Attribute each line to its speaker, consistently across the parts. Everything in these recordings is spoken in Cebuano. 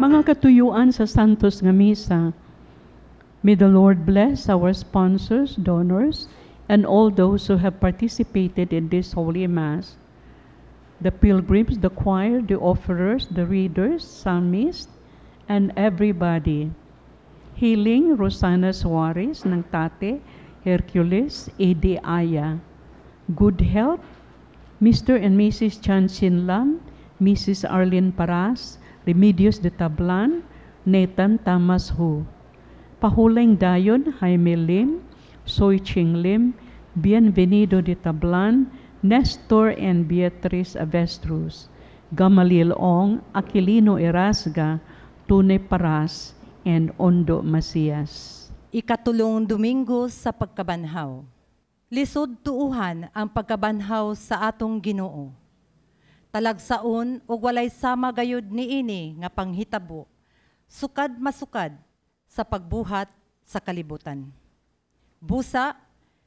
Speaker 1: Mga katuyuan sa Santos nga Misa. May the Lord bless our sponsors, donors, and all those who have participated in this Holy Mass. The pilgrims, the choir, the offerers, the readers, psalmists, and everybody. Healing, Rosana Suarez ng Tate, Hercules, A.D. Aya. Good health, Mr. and Mrs. Chan Chin Lam, Mrs. Arlene Paras, Remedios de Tablan, Nathan Thomas Hu. Pahuling Dayon, Jaime Lim, Soy Ching Lim, Bienvenido de Tablan, Nestor and Beatriz Avestruz, Gamaliel Ong, Aquilino Erasga, Tune Paras, and Ondo Macias.
Speaker 2: Ikatulong Domingo sa Pagkabanhaw. Lisod tuuhan ang pagkabanhaw sa atong Ginoo. Talagsaon ug walay sama gayud niini nga panghitabo, sukad masukad sa pagbuhat sa kalibutan. Busa,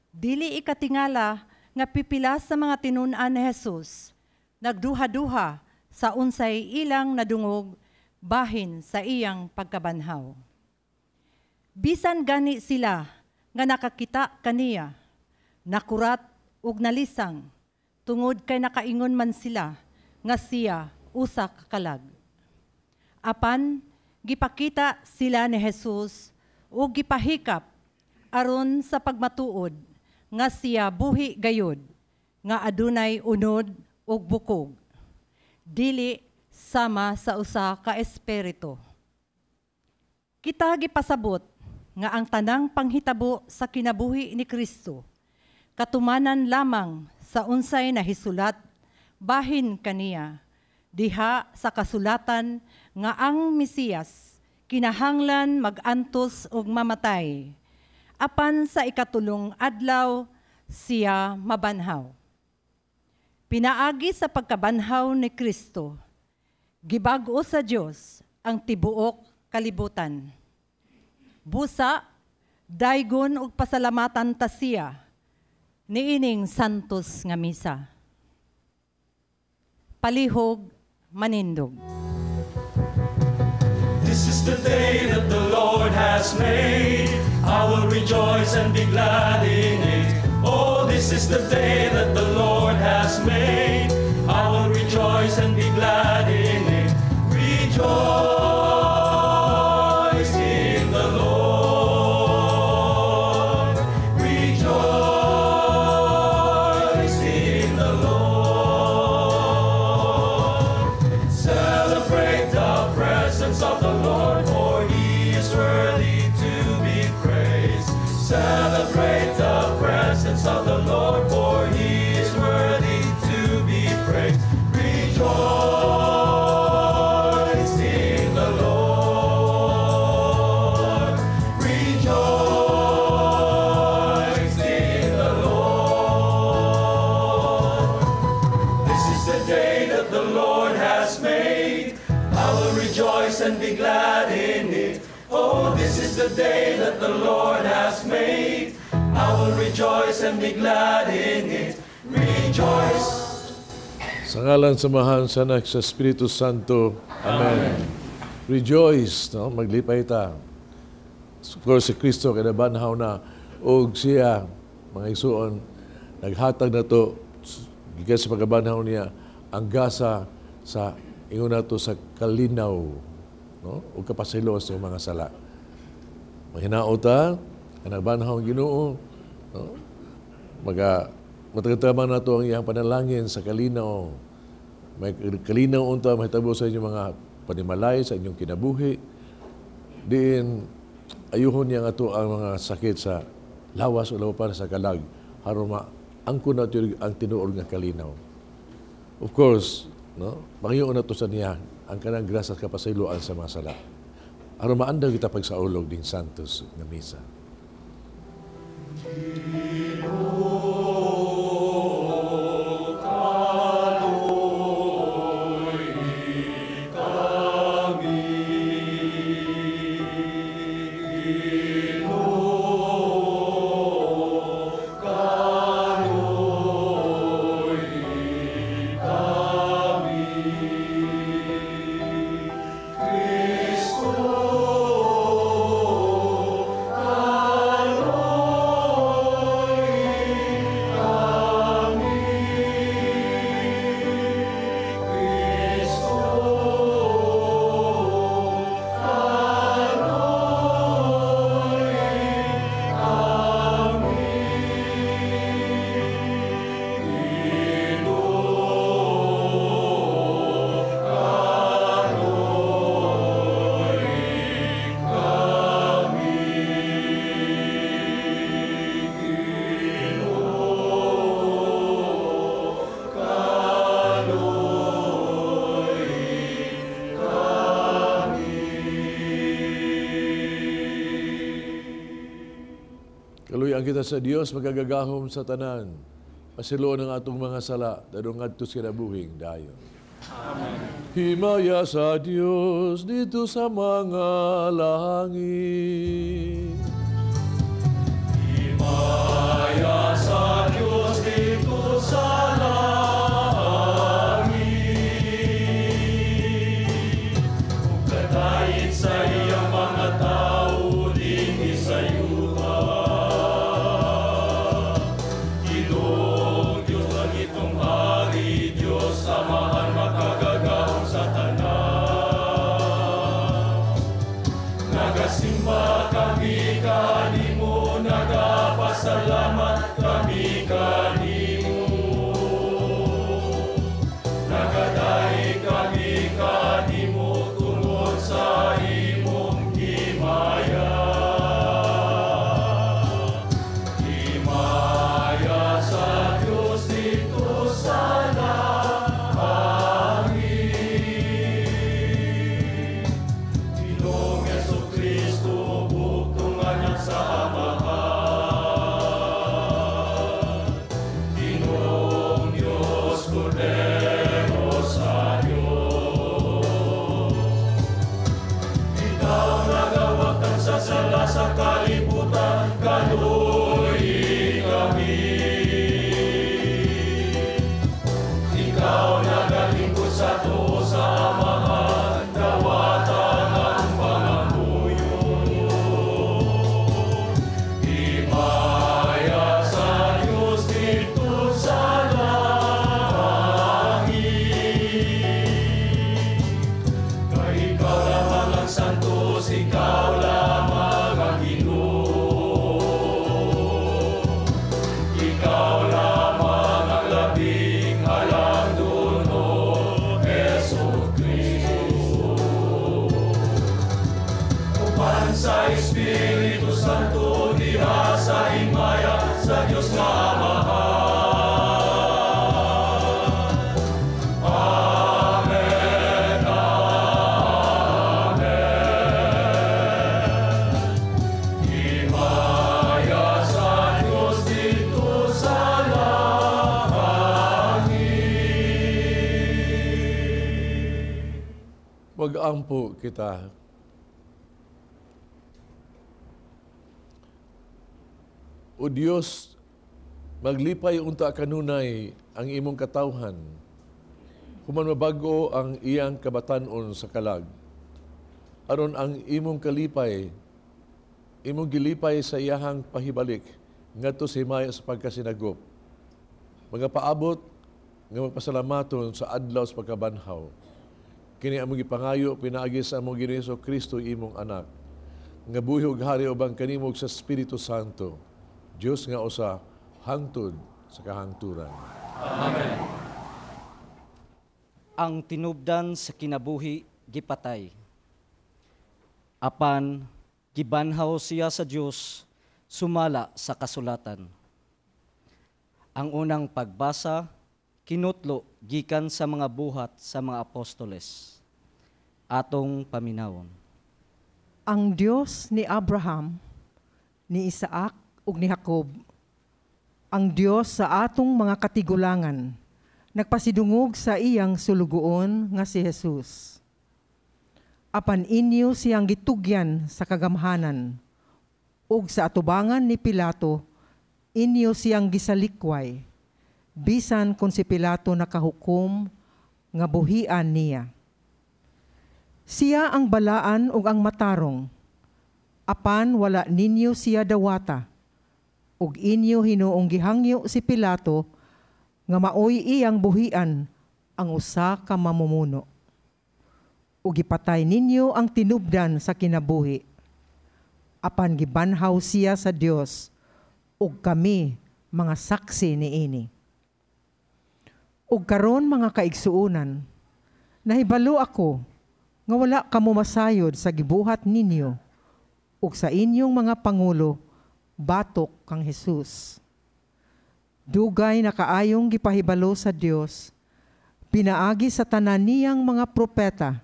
Speaker 2: dili ikatingala nga pipila sa mga tinun-an ni Jesus nagduha-duha sa unsay ilang nadungog bahin sa iyang pagkabanhaw. Bisan gani sila nga nakakita kaniya, nakurat ug nalisang tungod kay nakaingon man sila nga siya usa ka kalag. Apan gipakita sila ni Jesus ug gipahikap aron sa pagmatuod nga siya buhi gayud nga adunay unod ug bukog, dili sama sa usa ka espiritu. Kita gipasabot nga ang tanang panghitabo sa kinabuhi ni Kristo katumanan lamang sa unsay nahisulat bahin kaniya diha sa kasulatan nga ang Mesiyas kinahanglan magantos ug mamatay, apan sa ikatulong adlaw siya mabanhaw. Pinaagi sa pagkabanhaw ni Kristo, gibag-o sa Dios ang tibuok kalibutan. Busa, daygon ug pasalamatan ta siya niining santos nga misa. Palihog manindog.
Speaker 3: This is the day that the Lord has made. I will rejoice and be glad in it. Oh, this is the day that the Lord has made. I will rejoice and be glad in it. Rejoice in the Lord. Rejoice in the Lord. Celebrate the presence of the Lord, for he is worthy to be praised. Celebrate the presence of the Lord, for he is worthy to be praised. Rejoice in the Lord. Rejoice in the Lord. This is the day that the Lord has made. I will rejoice and be glad in it. Oh, this is the day that the Lord has made. I will rejoice and be glad in it. Rejoice.
Speaker 4: Sa ngalan sa Amahan, sa Anak, sa Espiritu Santo. Amen. Rejoice, no? Maglipay ta. Of course, si Kristo kay nabanhaw na og siya, mga igsuon, naghatag na to gikan sa pagkabanhaw niya ang gasa sa ingon nato sa kalinaw, no, ug kapasayloan sa mga sala. Mahinaot ta nga nagbanhaw ang Ginoo, no? Maga matagtamang nato ang iyang panalangin sa kalinaw. May kalinaw unta mahitabo sa inyong mga panimalay, sa inyong kinabuhi. Diin ayuhon niya nga to ang mga sakit sa lawas o lawa para sa kalag aron maangkon nato ang tinuod nga kalinaw. Of course, no, pangayoon nato sa niya ang kanang grasya sa kapasayloan sa mga sala. Aron maandaw kita pagsaulog ding Santos nga misa.
Speaker 3: Kaloy.
Speaker 4: Kaluy-an kita sa Dios makagagahom sa tanan. Pasayloon ang atong mga sala, dadong ngadto sa kinabuhing dayon. Amen. Himaya sa Dios didto sa mga langit.
Speaker 3: Himaya sa Diyos didto sa langit, ug kadayit sa iyang mga tawo dinhi sa yuta. Ginoong Diyos, langitong Hari, Diyos Amahan makagagahom sa tanan. Nagasimba kami kanimo, nagapasalamat kami kanimo. Nagadayeg kami kanimo tungod sa imong himaya. Himaya sa Dios didto sa langit. Ginoong Hesus Kristo, bugtong anak sa Amahan. Ginoong Diyos, Kordero sa Diyos. Ikaw nagawagtang sa sala sa kalibutan, kaluy-i kami. Ikaw nagalingkod sa tuo sa Amahan, dawata ang among pangamuyo. Himaya sa Diyos didto sa langit. Kay ikaw lamang ang santos, ikaw lamang ang Ginoo. Ikaw lamang ang labing halangdon, Hesus Kristo. Uban sa Espiritu Santo, diha sa himaya sa Dios nga Amahan. Amen. Amen. Himaya sa Dios didto sa langit.
Speaker 4: Mag-ampo kita. O Dios, maglipay unta kanunay ang imong katawhan, human mabago ang iyang kabatan-on sa kalag. Aron ang imong kalipay, imong gilipay sa iyahang pahibalik, ngadto sa himaya sa pagkasinagop. Mga paabot nga magpasalamaton sa adlaw sa pagkabanhaw. Kini among gipangayo pinaagi sa among Ginoong Hesus Kristo, imong anak, nga buhi ug hari uban kanimo ug sa Espiritu Santo, Dios nga usa hangtod sa kahangturan.
Speaker 3: Amen.
Speaker 5: Ang tinubdan sa kinabuhi gipatay. Apan gibanhaw siya sa Dios sumala sa kasulatan. Ang unang pagbasa kinutlo gikan sa mga buhat sa mga apostoles. Atong paminawon.
Speaker 6: Ang Dios ni Abraham, ni Isaac ug ni Jacob, ang Dios sa atong mga katigulangan, nagpasidungog sa iyang sulugoon nga si Jesus. Apan inyo siyang gitugyan sa kagamhanan, ug sa atubangan ni Pilato, inyo siyang gisalikway, bisan kung si Pilato nakahukom nga buhian niya. Siya ang balaan ug ang matarong, apan wala ninyo siya dawata, ug inyo hinuong gihangyo si Pilato nga maoy iyang buhian ang usa ka mamumuno. Ug gipatay ninyo ang tinubdan sa kinabuhi. Apan gibanhaw siya sa Dios, ug kami mga saksi niini. Ug karon, mga kaigsuonan, nahibalo ako nga wala kamo masayod sa gibuhat ninyo ug sa inyong mga pangulo batok kang Jesus. Dugay na kaayong gipahibalo sa Dios pinaagi sa tanan niyang mga propeta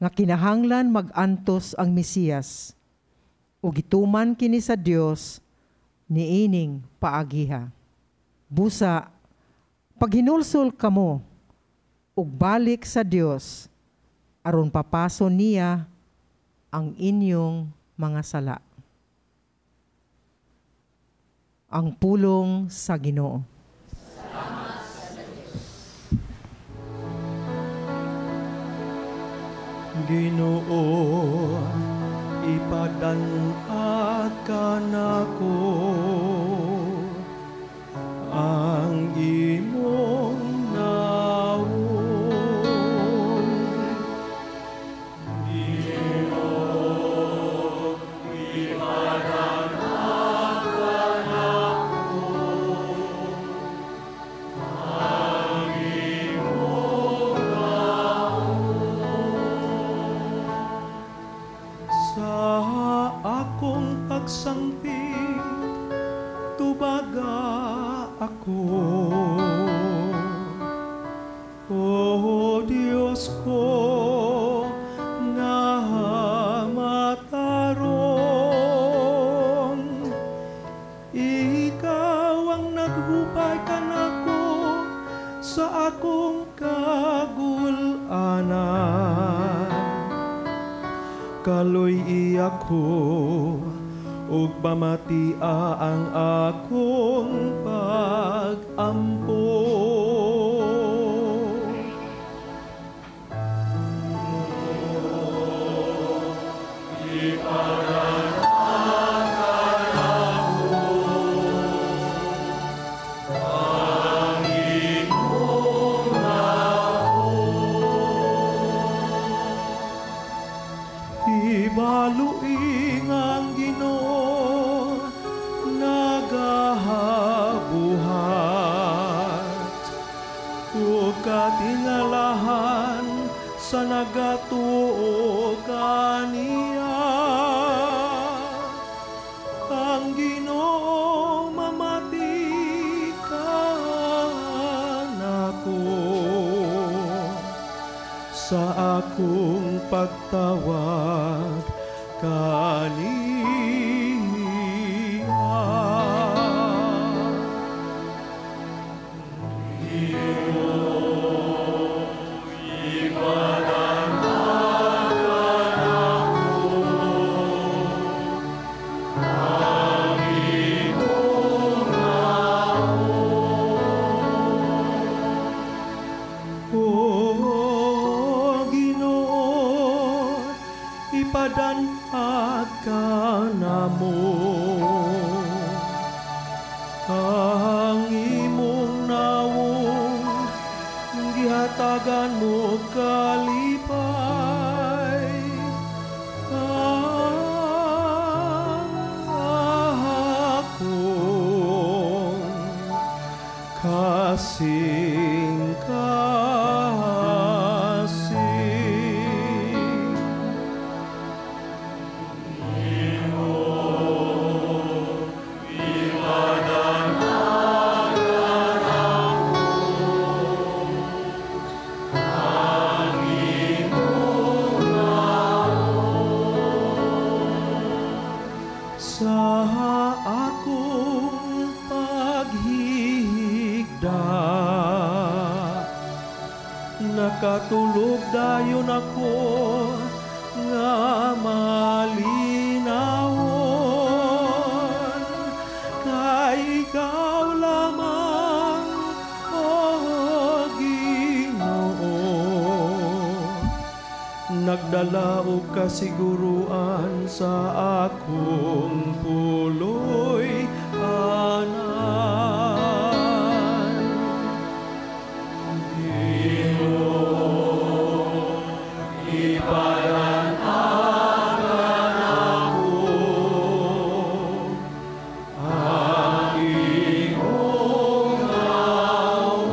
Speaker 6: nga kinahanglan mag-antos ang Mesiyas, ug gituman kini sa Dios niining paagiha. Busa, paghinulsol kamo ug balik sa Dios aron papaso niya ang inyong mga sala. Ang pulong sa Ginoo.
Speaker 7: Salamat sa Diyos.
Speaker 3: Ginoo, ipadan-at ka nako ang imong nawong. Ginoo, ipadan-at ka nako ang imong nawong. Sa akong pagsangpit, tubaga ako. O Diyos ko, nga matarong, ikaw ang naghupay kanako sa akong kagulanan. Kaloy-i ako ug pamatia ang akong pag-ampo. Ibaluing ang Ginoo nagahabuhat ug katingalahan sa nagatuo kaniya. Ang Ginoo mamati kanako sa akong pagtawag kaniya. O Ginoo, ipadan-at ka namo ang imong nawong, gihatagan mo kalipay. Ang akong kasing-kasing. Sa akong paghihigda, nakatulog dayon ako nga malinawon, kay ikaw lamang, O Ginoo, nagdala og kasiguruan sa akong puloy-anan. Ginoo, ipadan-at kanako ang imong nawong.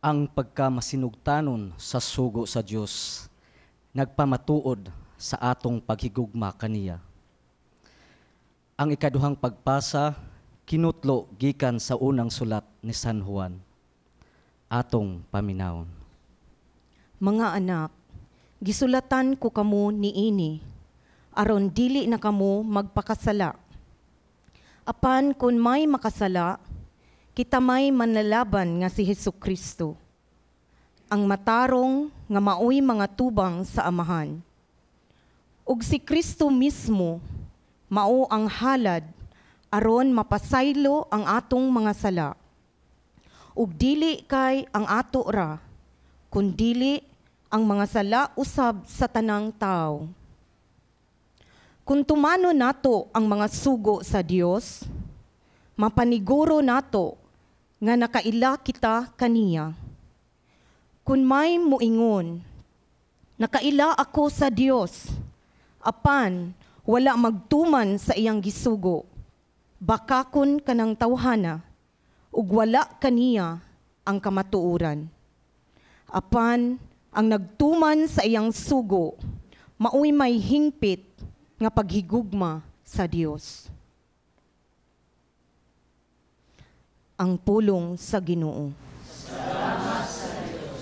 Speaker 5: Ang pagkamasinugtanon sa sugo sa Dios nagpamatuod sa atong paghigugma kaniya. Ang ikaduhang pagpasa kinutlo gikan sa unang sulat ni San Juan. Atong paminawon.
Speaker 8: Mga anak,
Speaker 2: Gisulatan ko kamo niini, aron dili na kamo magpakasala. Apan kung may makasala, kita may manlalaban nga si Hesus Kristo, ang matarong nga maoy mga tubang sa Amahan. Ug si Kristo mismo mao ang halad aron mapasaylo ang atong mga sala. Ug dili kay ang ato ra, kundili ang mga sala usab sa tanang tao. Kung tumano nato ang mga sugo sa Dios, mapaniguro nato nga nakaila kita kaniya. Kung may muingon, nakaila ako sa Dios, apan wala magtuman sa iyang gisugo, bakakon kanang tawhana, ug wala kaniya ang kamatuoran. Apan ang nagtuman sa iyang sugo, maoy may hingpit nga paghigugma sa Dios. Ang pulong sa Ginoo.
Speaker 7: Salamat sa Dios.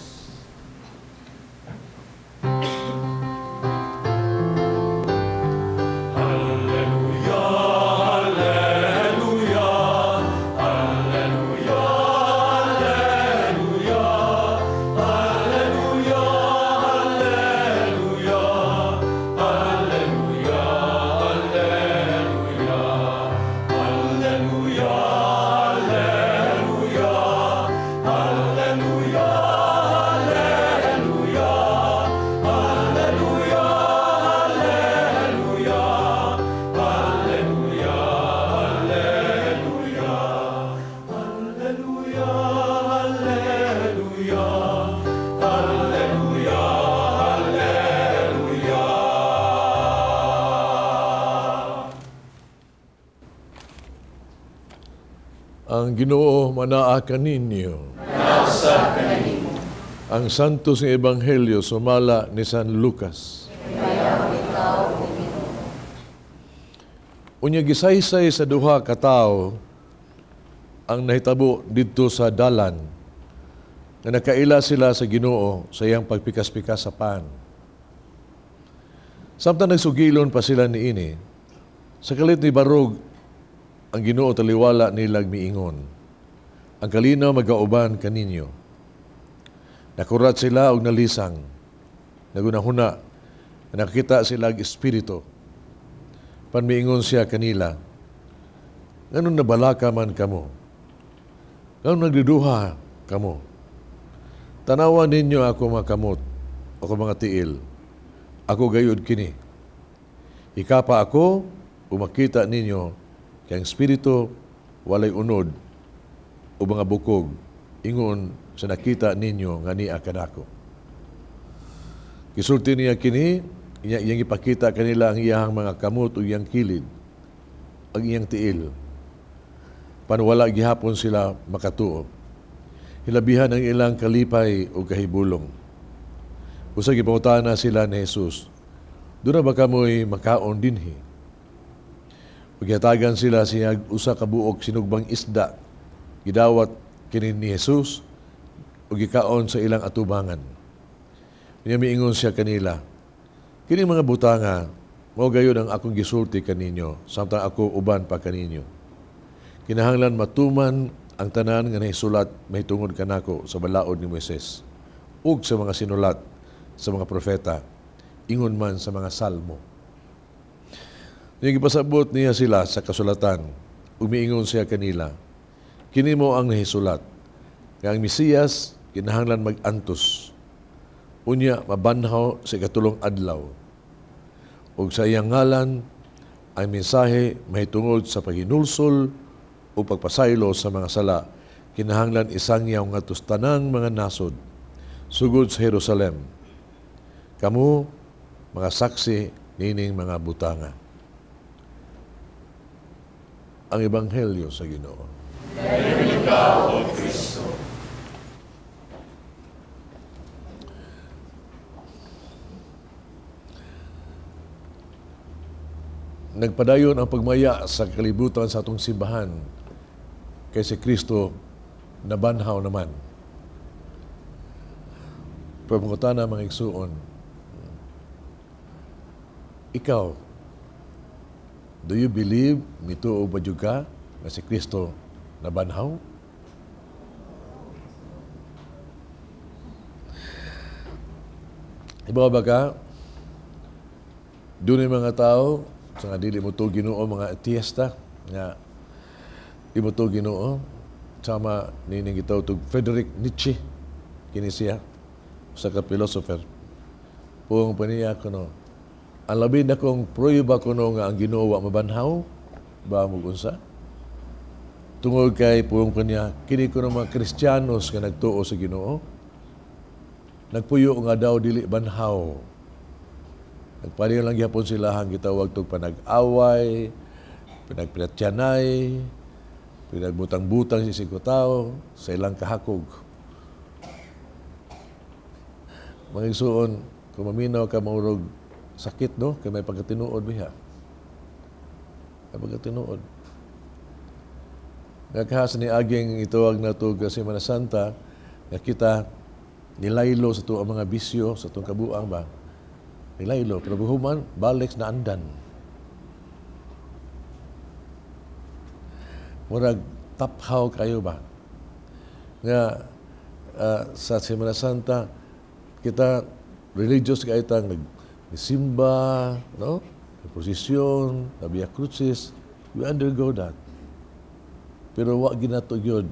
Speaker 4: Ang Ginoo manaa kaninyo. Ang Santos nga Ebanghelyo sumala ni San Lucas. Unya gisaysay sa duha ka tawo ang nahitabo didto sa dalan nga nakaila sila sa Ginoo sa iyang pagpikas-pikas sa pan. Samtang nagsugilon pa sila niini, sa kalit ni Barog ang Ginoo taliwala nilag miingon, ang kalinaw magauban kaninyo. Nakurat sila og nalisang, nagunahuna, nakita sila og espiritu. Panmiingon siya kanila, nganong nabalaka man kamo? Nganong nagduduha kamo? Tanawan ninyo ako mga kamot, ako mga tiil, ako gayud kini. Ikapa ako, umakita ninyo, kay ang espiritu walay unod o mga bukog, ingon sa nakita ninyo nga niya kanako. Gisulti niya kini, iyang ipakita kanila ang iyang mga kamot o iyang kilid, ang iyang tiil. Panwala gihapon sila makatuo. Hilabihan ang ilang kalipay o kahibulong. Usa gipangutana sila ni Jesus, doon na ba kamoy makaon dinhi? Paghatagan sila siya usa ka buok sinugbang isda, gidawat kini ni Jesus ug gikaon sa ilang atubangan. Unya miingon siya kanila, kini mga butanga mao gayud ang akong gisulti kaninyo samtang ako uban pa kaninyo. Kinahanglan matuman ang tanan nga nahisulat mahitungod kanako sa balaod ni Moises ug sa mga sinulat sa mga propeta, ingon man sa mga salmo. Niya gipasabot niya sila sa kasulatan, umiingon siya kanila, kini mo ang nahisulat, nga ang Mesiyas kinahanglan mag-antos, unya mabanhaw sa ikatulong adlaw, ug sa iyang ngalan ang mensahe mahitungod sa paghinulsol o pagpasaylo sa mga sala, kinahanglan isangyaw ngadto sa tanang mga nasod, sugod sa Jerusalem. Kamu, mga saksi nining mga butanga. Ang Ebanghelyo sa Ginoo.
Speaker 7: Dayon ikaw, O Kristo.
Speaker 4: Nagpadayon ang pagmaya sa kalibutan sa atong simbahan kay si Kristo nabanhaw naman. Pero pangutana mga igsuon, Ikaw, do you believe, mituo ba jud ka nga si Kristo nabanhaw? Iba ba ka? Doon yung mga tao, sa nga dili mo to Ginoo, mga ateista, nga di mo to Ginoo, sama nining gitawag tog Friedrich Nietzsche, kini siya, usa ka philosopher. Puong pa niya kuno, ang labi na kong prueba kuno nga ang Ginoo wa mabanhaw, ba mo unsa? Tungod kay puong pa niya, kini kuno mga Kristiyanos nga nagtuo sa Ginoo, nagpuyo nga daw dili banhaw. Nagpariyo lang gyapon sila ang gitawag tog panag-away, pinagpiratyanay, pinagbutang-butang si tao sa ilang kahakog. Mga igsuon, kung maminaw ka maurog sakit, no? Kay may pagkatinuod biha. May pagkatinuod. Nagkahas ni aging ituwag na to sa Semana Santa, nga kita nilaylo sa tuang mga bisyo, sa tuang kabuang ba? Nilaylo, pero buhuman, balik na andan. Murag taphaw kayo ba? Nga sa Semana Santa, kita religious kayo tang nagsimba, no? Posisyon, Via Crucis, we undergo that. Pero wa ginato gyud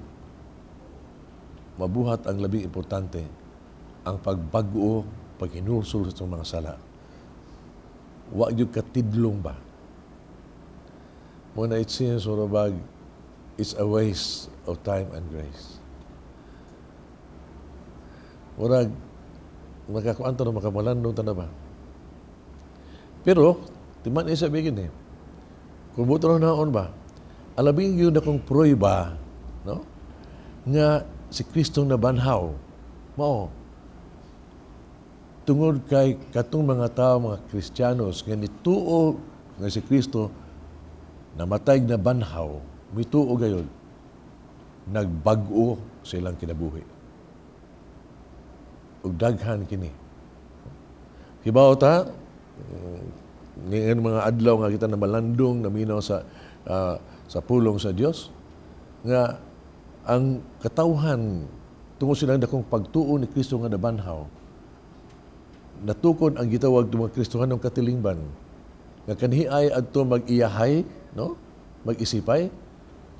Speaker 4: mabuhat ang labing importante, ang pagbag-o, paghinulsol sa itong mga sala. Wa gyud katidlong ba? Muna it seems bag, it's a waste of time and grace. Murag, makakuan ta na, makamalandong ta na ba? Pero, timan isa bigin eh. Kung buto na naon ba, alabing yun akong prueba, no? Nga si Kristong nabanhaw, mao, tungod kay katong mga tao, mga Kristiyanos, nga nituo nga si Kristo namatay na banhaw, mituo gayon, nagbag-o sa ilang kinabuhi. Ug daghan kini. Hibaw ta, ngayon mga adlaw nga kita na malandong, naminaw sa pulong sa Dios, nga ang katawhan tungod silang dakong pagtuo ni Kristo nga nabanhaw, natukod ang gitawag mga Kristohanong katilingban nga kanhi ay adto mag-iyahay, no? Mag-isipay.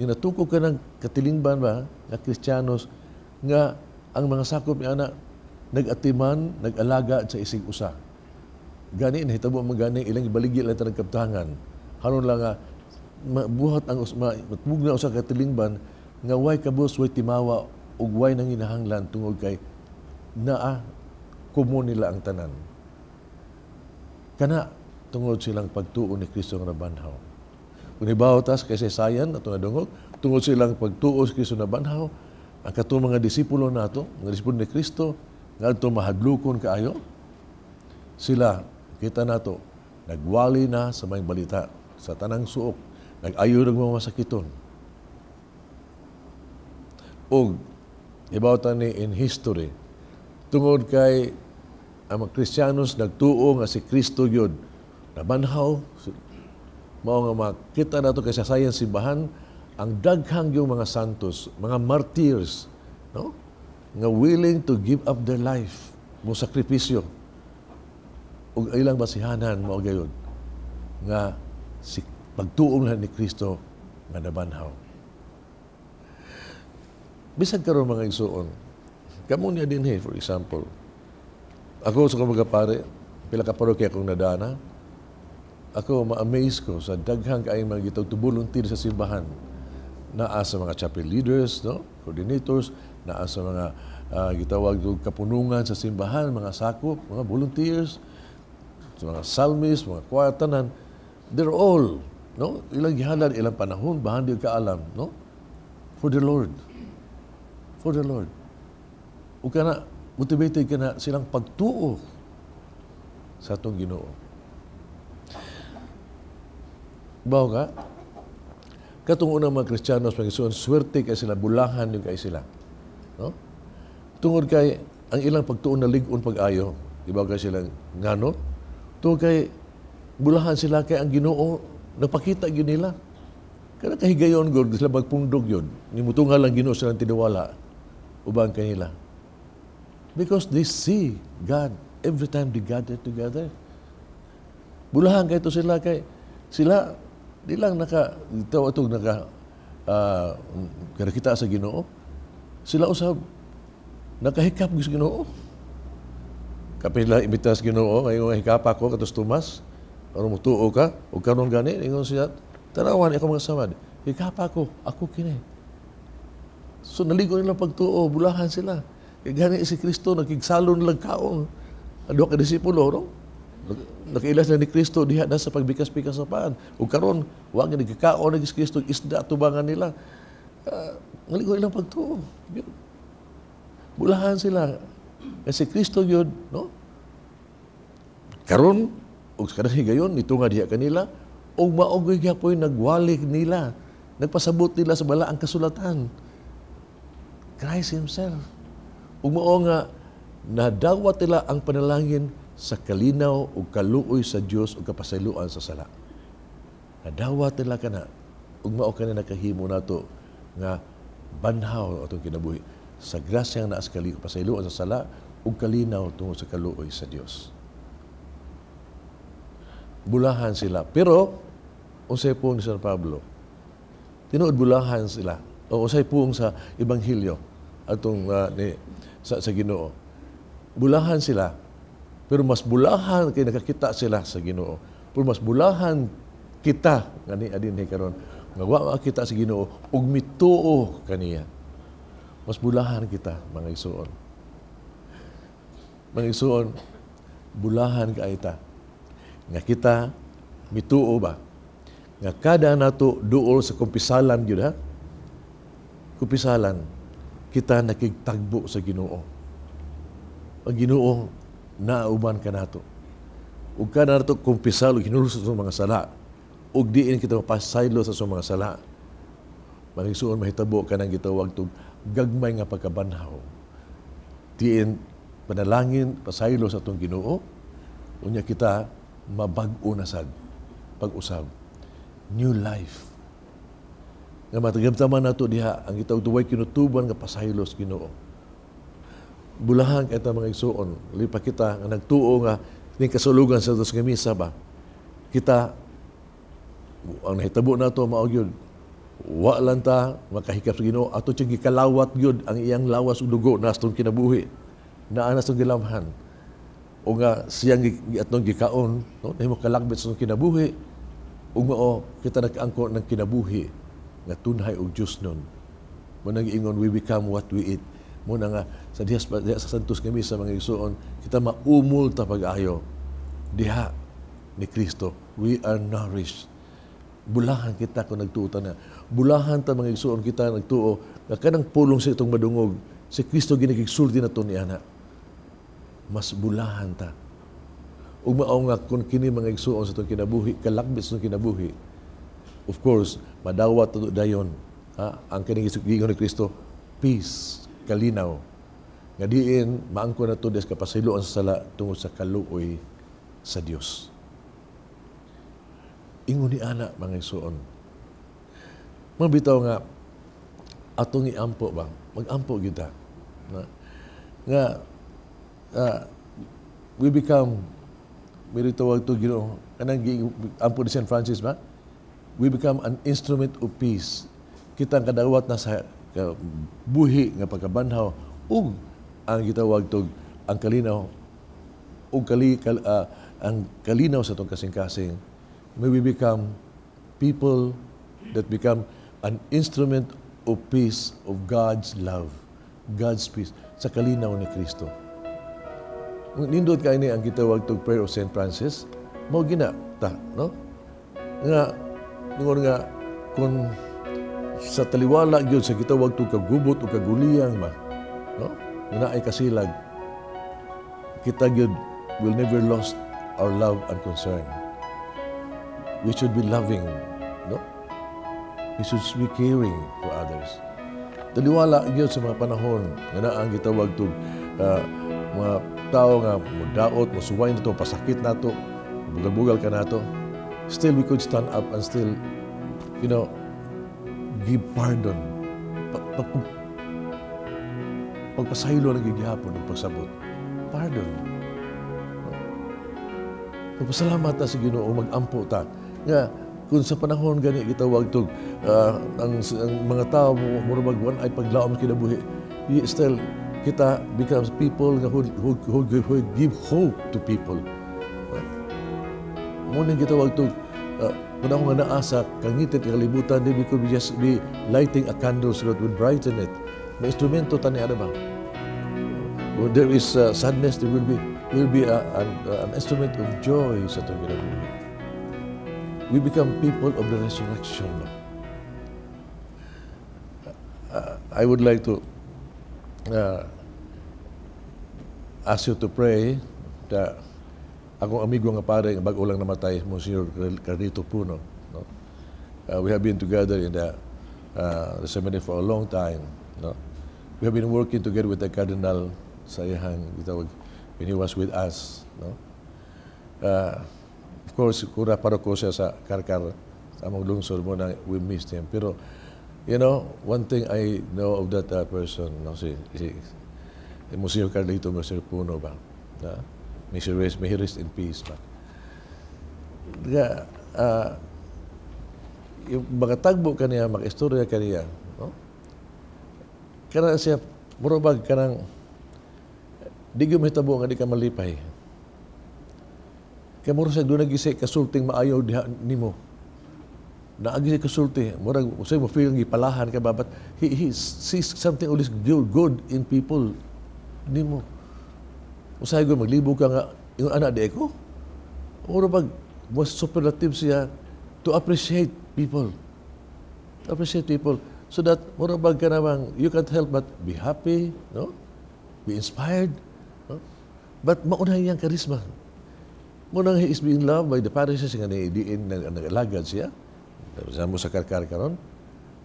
Speaker 4: Yung natukod ka ng katilingban ba nga Kristiyanos nga ang mga sakop ni ana nag-atiman, nag-alaga sa isig usa. Gani nahitabo man gani ilang ibaligya lang tanang kaptangan. Haron lang nga mabuhat ang matmugna usa ka katilingban nga way kabus, way timawa ug way nanginahanglan tungod kay naa kumo nila ang tanan. Kana tungod silang pagtuo ni Kristo nga nabanhaw. Kung ibaw tas kay kasaysayan ato nadungog, tungod silang pagtuo sa Kristo nabanhaw, ang katong mga disipulo nato, mga disipulo ni Kristo, ngadto mahadlokon kaayo, sila kita nato nagwali na sa maayong balita sa tanang suok, nag-ayo ng mga masakiton. Og ibaw ta ni in history, tungod kay ang mga Kristiyanos nagtuo nga si Kristo gyud nabanhaw, mao nga makita nato kay sa sayan simbahan ang daghang yung mga santos, mga martyrs, no? Nga willing to give up their life, mo sakripisyo. Ug ilang basihanan mao gayud nga si pagtuo lang ni Kristo nga nabanhaw. Bisan karon mga igsuon, kamo niya dinhi, for example, ako sa kumbaga pare, pila ka parokya akong nadana, ako ma-amaze ko sa daghang kaayong mga gitawag to volunteer sa simbahan. Naa sa mga chapel leaders, no? Coordinators, naa sa mga gitawag og kapunungan sa simbahan, mga sakop, mga volunteers, sa mga psalmists, mga choir, tanan. They're all, no? Ilang gihalad, ilang panahon, bahan di kaalam, no? For the Lord. For the Lord. O kana, motivated ka na silang pagtuo sa atong Ginoo. Bawo ka? Katong unang mga Kristiyanos, mga igsoon, swerte kay sila, bulahan yung kay sila. No? Tungod kay ang ilang pagtuon na lig-on pag-ayo, ibaw kay sila ngano? Tungod kay Bulahan sila kay ang Ginoo napakita gyud nila. Kana kahigayon gud sila magpundog yun. Nimutungal ang Ginoo silang tiniwala uban kanila. Because they see God every time they gather together. Bulahan kay to sila kay sila di lang naka ito atong naka kita sa Ginoo. Sila usab nakahikap sa Ginoo. Kapila imitas Ginoo ngayon hikap ako katos Tomas. Aron mutuo ka ug karon gani ingon siya, "Tanawan ako mga samad. Hikap ako, ako kini." So naligo nila pagtuo, bulahan sila. Kay gani si Kristo nakigsalon lang kaon. Ang duha ka disipulo, no? Nakailas na ni Kristo diha na sa pagbikas-bikas sa paan. Ug karon wa nga nagkakaon na si Kristo isda tubangan nila. Naligo ilang pagtuo. Bulahan sila. Kasi Kristo yun, no? Karon ug sa kanang higayon nito nga diha kanila ug mao gyud gyapoy nagwali nila. Nagpasabot nila sa balaang kasulatan. Christ himself. Ug mao nga nadawat nila ang panalangin sa kalinaw ug kaluoy sa Dios ug kapasayloan sa sala. Nadawat nila kana ug mao kani nakahimo nato nga banhaw atong kinabuhi sa grasya nga naa sa kapasayloan sa sala ug kalinaw tungod sa kaluoy sa Dios. Bulahan sila. Pero unsay puong ni San Pablo? Tinuod bulahan sila. O unsay puong sa Ebanghelyo atong ni sa Ginoo. Bulahan sila. Pero mas bulahan kay nakakita sila sa Ginoo. Pero mas bulahan kita nga ni adin karon nga wa makita sa Ginoo ug mituo kaniya. Mas bulahan kita, mga igsuon. Mga igsuon, bulahan kaayo ta nga kita mituo ba nga kada nato duol sa kumpisalan gyud, ha, kumpisalan, kita nakigtagbo sa Ginoo. Ang Ginoo nauban kanato. Ug kada nato kumpisal ug hinulsol sa mga sala ug diin kita mapasaylo sa mga sala, mga igsuon, mahitabo kanang gitawag tug gagmay nga pagkabanhaw. Diin panalangin, pasaylo sa atong Ginoo, unya kita mabag-o na sad pag-usab, new life nga matagamtaman nato diha ang gitawag tuway kinutuban nga pasaylo sa Ginoo. Bulahan kay ta, mga igsuon, lipa kita nga nagtuo nga ning kasulugan sa atos nga misa ba, kita ang nahitabo nato mao gyud wa lang ta makahikap sa Ginoo, ato siyang gikalawat gyud ang iyang lawas ug dugo na atong kinabuhi, naa na atong gilamhan o nga siyang atong gikaon, no, nahimo kalagbit sa atong kinabuhi ug mao kita nakaangko ng kinabuhi nga tunhay og Dios nun. Mo nang giingon, "We become what we eat." Mo na nga sa diha sa Santos nga misa, mga igsuon, kita maumol ta pag-ayo diha ni Kristo. We are nourished. Bulahan kita kung nagtuo ta na. Bulahan ta, mga igsuon, kita nagtuo nga kanang pulong sa itong madungog si Kristo ginigigsulti na to ni ana. Mas bulahan ta. Ug mao nga kung kini, mga igsuon, sa itong kinabuhi, kalakbit sa itong kinabuhi, of course, madawat to dayon, ha, ang kining giingon ni Kristo, peace, kalinaw. Nga diin maangko na to des kapasayloan sa sala tungod sa kaluoy sa Dios. Ingon ni ana, mga igsuon. Mga bitaw nga atong iampo ba, magampo kita. Na, nga we become, may tawag to Ginoo kanang ampo ni Saint Francis ba, we become an instrument of peace. Kita ang kadawat na sa buhi nga pagkabanhaw ug ang gitawag tog ang kalinaw ug ang kalinaw sa atong kasing-kasing. May we become people that become an instrument of peace, of God's love, God's peace sa kalinaw ni Kristo. Nindot kay ni ang gitawag tog prayer of Saint Francis, mao gina ta, no? Nga ingon nga kung sa taliwala gyud sa gitawag tog kagubot o kaguliyang ba, no? Nga naay kasilag, kita gyud will never lost our love and concern. We should be loving, no? We should be caring for others. Taliwala gyud sa mga panahon nga naa ang gitawag tog mga tao nga mudaot, musuway nato, pasakit nato, Bugal-bugal ka nato. Still, we could stand up and still give pardon. Pagpasaylo ng gihapon ug pagsabot. Pardon. Magpasalamat ta sa Ginoo, mag-ampo ta. Nga kung sa panahon gani gitawag tog ang mga tao mura mag ay paglaom sa kinabuhi, still kita becomes people nga who give hope to people. Mao ning gitawag tog panahon nga naa sa kangitit kalibutan, then we could be just be lighting a candle so that would brighten it. May instrumento tani ano ba? When there is sadness, there will be an instrument of joy sa atong kinabuhi. We become people of the resurrection. I would like to ask you to pray that akong amigo nga pare nga bag-o lang namatay, Monsignor Carlito Puno. No? We have been together in the seminary for a long time. No? We have been working together with the Cardinal sa iyahang gitawag when he was with us. No? Of course, kura paroko siya sa Carcar, sa among lungsod mao na we missed him. Pero, one thing I know of that person, no, si Monsignor Carlito, Monsignor Puno ba? Na? May he rest in peace ba? Nga, yung makatagbo kaniya, makaistorya kaniya, no? Kana siya, mura bag kanang, di gyud mahitabo nga di ka malipay. Kaya mura siya doon nag kasulting maayo diha nimo. Naagi siya kasulti, murag usay mo feel gipalahan ka ba, but he sees something always good, good in people nimo. Usahay ko maglibo ka nga yung anak di ko. Mura bag most superlative siya to appreciate people. To appreciate people so that mura bag ka namang you can't help but be happy, no? Be inspired, no? But mao na iyang charisma. Mao nang he is being loved by the parishes nga ni diin nag-alagad siya. Sa mo sa Carcar karon.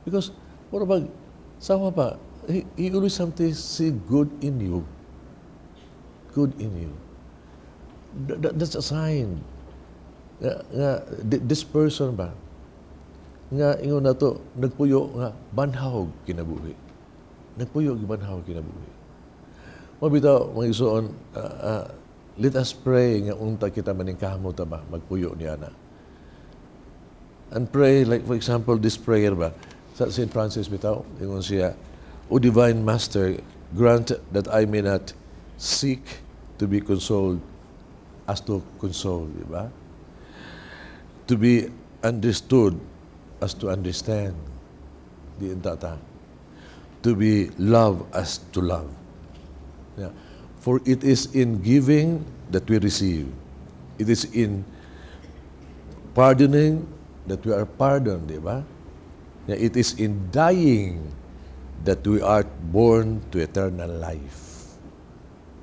Speaker 4: Because mura bag sama pa he always something see good in you. Good in you. That's a sign. Nga this person ba, nga ingon na to, nagpuyo nga banhaw kinabuhi. Nagpuyo og banhaw kinabuhi. Mao bitaw, mga igsoon, let us pray nga unta kita maningkamot ta ba, magpuyo niya na. And pray, like for example, this prayer ba, sa St. Francis bitaw, ingon siya, "O Divine Master, grant that I may not seek to be consoled as to console," di ba? "To be understood as to understand." Di ta. "To be loved as to love. Yeah. For it is in giving that we receive. It is in pardoning that we are pardoned," di ba? Yeah, "it is in dying that we are born to eternal life."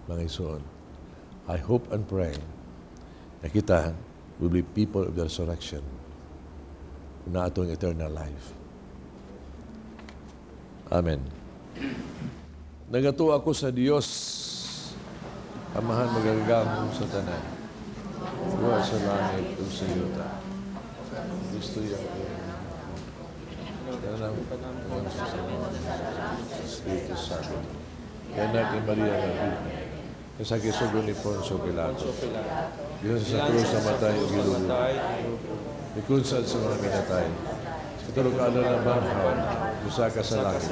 Speaker 4: Mga igsoon, I hope and pray na kita will be people of the resurrection na atong eternal life. Amen. Nagatuo ako sa Dios, Amahan makagagahom sa tanan, Gawa sa langit ug sa yuta. Kristo iyang Kanang sa Espiritu Santo. Anak ni Maria nga Birhen. Kasakit sugo ni Poncio Pilato. Gikan sa krus namatay ug gilubong. Mikunsad sa mga minatay. Sa ikatulo ka adlaw nabanhaw, musaka sa langit.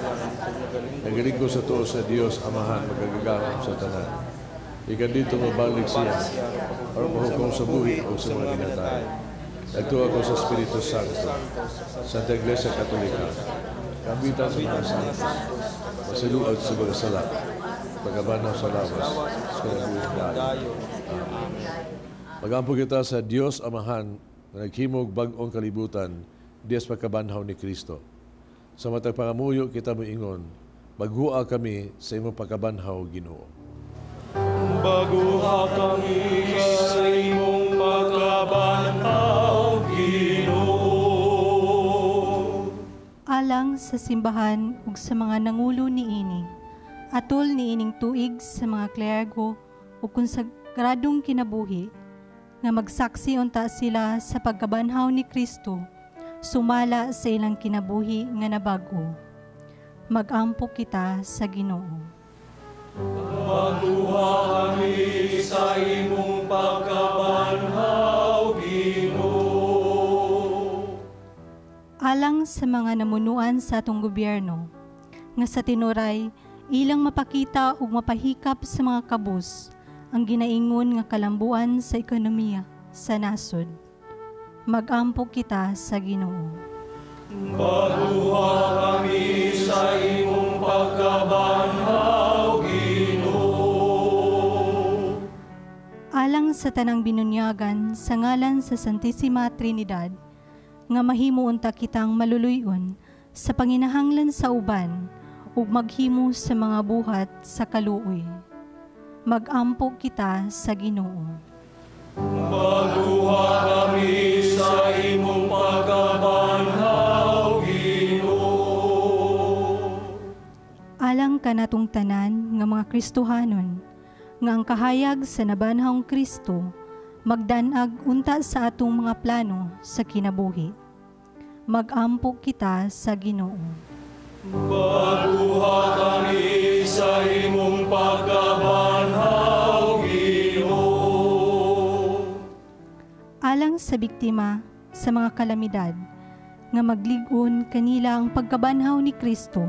Speaker 4: Nagalig-on sa tuo sa Dios Amahan makagagahom sa tanan. Ikan dito mabalik siya aron mahukom sa buhi o sa mga minatay. Nagtuo ako sa Espiritu Santo, Santa Iglesia Katolika, kaambitan sa mga santos, pasayloan sa mga sala, pagkabanhaw sa lawas, sa kinabuhing dayon. Amen. Magampo kita sa Dios Amahan na naghimog bag-ong kalibutan diya sa pagkabanhaw ni Kristo. Sa matag pangamuyo kita moingon, "Bag-oha kami sa imong pagkabanhaw, Ginoo."
Speaker 3: Bag-oha kami sa imong pagkabanhaw, Ginoo.
Speaker 8: Alang sa simbahan ug sa mga nangulo niini, atol niining tuig sa mga klergo ug konsagradong kinabuhi, nga magsaksi unta sila sa pagkabanhaw ni Kristo sumala sa ilang kinabuhi nga nabag-o. Magampo kita sa Ginoo.
Speaker 3: Maguha kami sa imong pagkabanhaw, Ginoo.
Speaker 8: Alang sa mga namunuan sa atong gobyerno, nga sa tinuray ilang mapakita ug mapahikap sa mga kabus ang ginaingon nga kalambuan sa ekonomiya sa nasod. Magampo kita sa Ginoo.
Speaker 3: Maguha kami sa imong pagkabanhaw, Ginoo.
Speaker 8: Alang sa tanang binunyagan sa ngalan sa Santissima Trinidad, nga mahimo unta kitang maluluy-on sa panginahanglan sa uban ug maghimo sa mga buhat sa kaluoy. Magampo kita sa Ginoo.
Speaker 3: Maguha kami sa imong pagkabanhaw, Ginoo.
Speaker 8: Alang kanatong tanan nga mga Kristohanon, nga ang kahayag sa nabanhawng Kristo magdanag unta sa atong mga plano sa kinabuhi. Magampo kita sa Ginoo.
Speaker 3: Maguha kami sa imong pagkabanhaw, Ginoo.
Speaker 8: Alang sa biktima sa mga kalamidad, nga maglig-on kanila ang pagkabanhaw ni Kristo,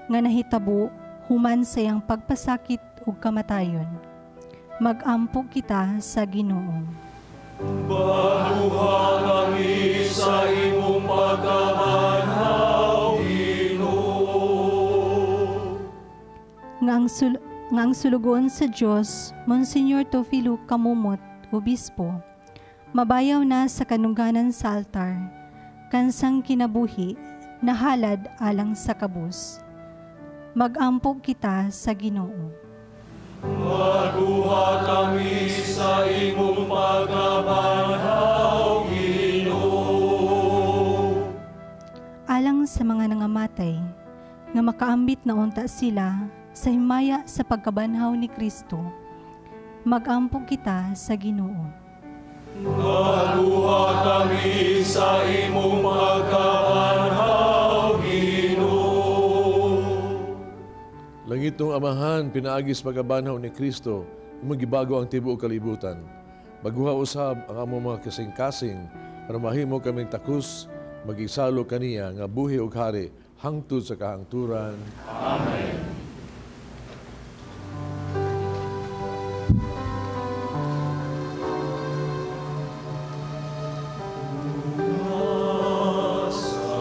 Speaker 8: nga nahitabo human sa iyang pagpasakit ug kamatayon. Magampo kita sa Ginoo.
Speaker 3: Maguha kami sa imong pagkabanhaw, Ginoo.
Speaker 8: Nga ang sulugoon sa Dios, Monsignor Tofilo Camomot, Obispo, mabayaw na sa kanungganan sa altar, kansang kinabuhi, nahalad alang sa kabus. Magampo kita sa Ginoo.
Speaker 3: Maguha kami sa imong pagkabanhaw, Ginoo.
Speaker 8: Alang sa mga nangamatay, nga makaambit na unta sila sa himaya sa pagkabanhaw ni Kristo, magampo kita sa Ginoo.
Speaker 3: Maguha kami sa imong pagkabanhaw, Ginoo.
Speaker 4: Langitong Amahan, pinaagis pagkabanhaw ni Kristo, umagibago ang tibuok kalibutan. Baguha usab ang among mga kasing-kasing, aron mahimo kaming takus, magigsalo kaniya nga buhi ug hari hangtod sa kahangturan.
Speaker 7: Amen.
Speaker 3: Sa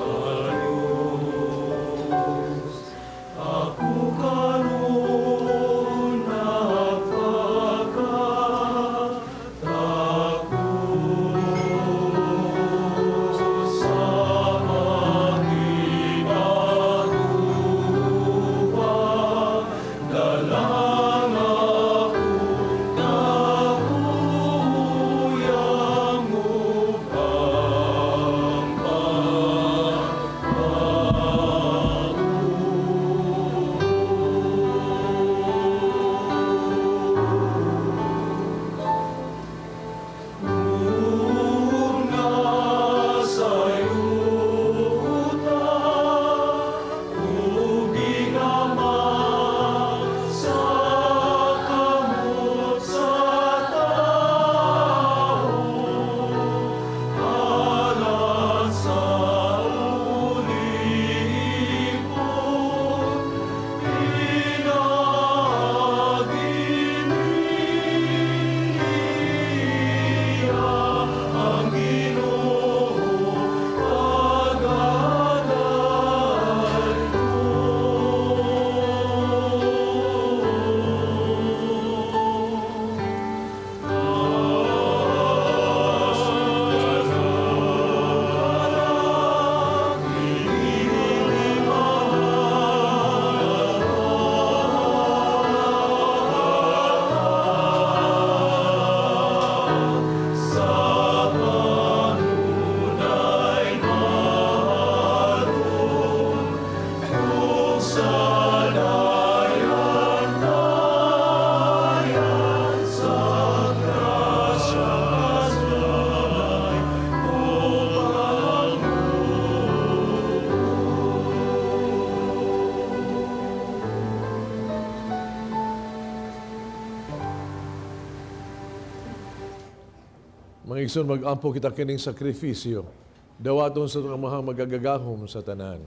Speaker 4: Mga igsoon, mag-ampo kita kining sakripisyo. Dawaton sa itong amahang magagagahom sa tanan.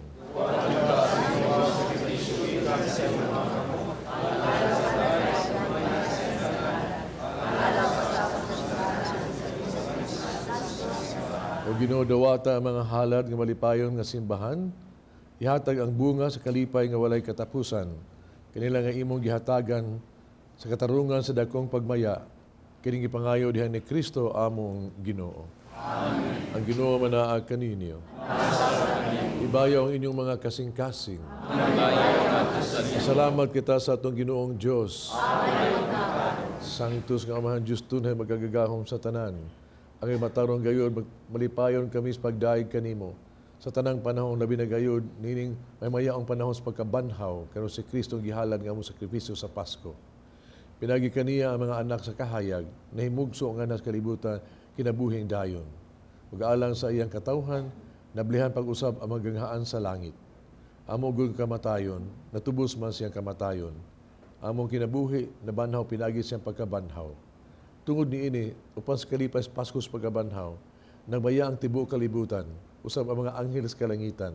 Speaker 4: O Ginoo, dawata ang mga halad nga malipayon nga simbahan, ihatag ang bunga sa kalipay nga walay katapusan, kanila nga imong gihatagan sa katarungan sa dakong pagmaya, kining gipangayo diha ni Kristo among Ginoo.
Speaker 7: Amen.
Speaker 4: Ang Ginoo manaa kaninyo. Ibayaw ang inyong mga kasing-kasing. Salamat kita sa atong Ginoong Dios. Sanctus nga Amahan Dios tunay magagagahom sa tanan. Ang matarong gayod malipayon kami sa pagdaig kanimo. Sa tanang panahon labi na gayod nining may mayaong panahon sa pagkabanhaw karon si Kristo gihalad nga mo sakripisyo sa Pasko. Pinagi kaniya ang mga anak sa kahayag, nahimugso ang anak sa kalibutan, kinabuhing dayon. Ug-alang sa iyang katawhan, nablihan pag-usab ang maganghaan sa langit. Amo gud kamatayon, natubos man siyang kamatayon. Among kinabuhi, nabanhaw pinagi siyang pagkabanhaw. Tungod niini, upan sa kalipas Pasko sa pagkabanhaw, nagbaya ang tibuok kalibutan, usab ang mga anghel sa kalangitan.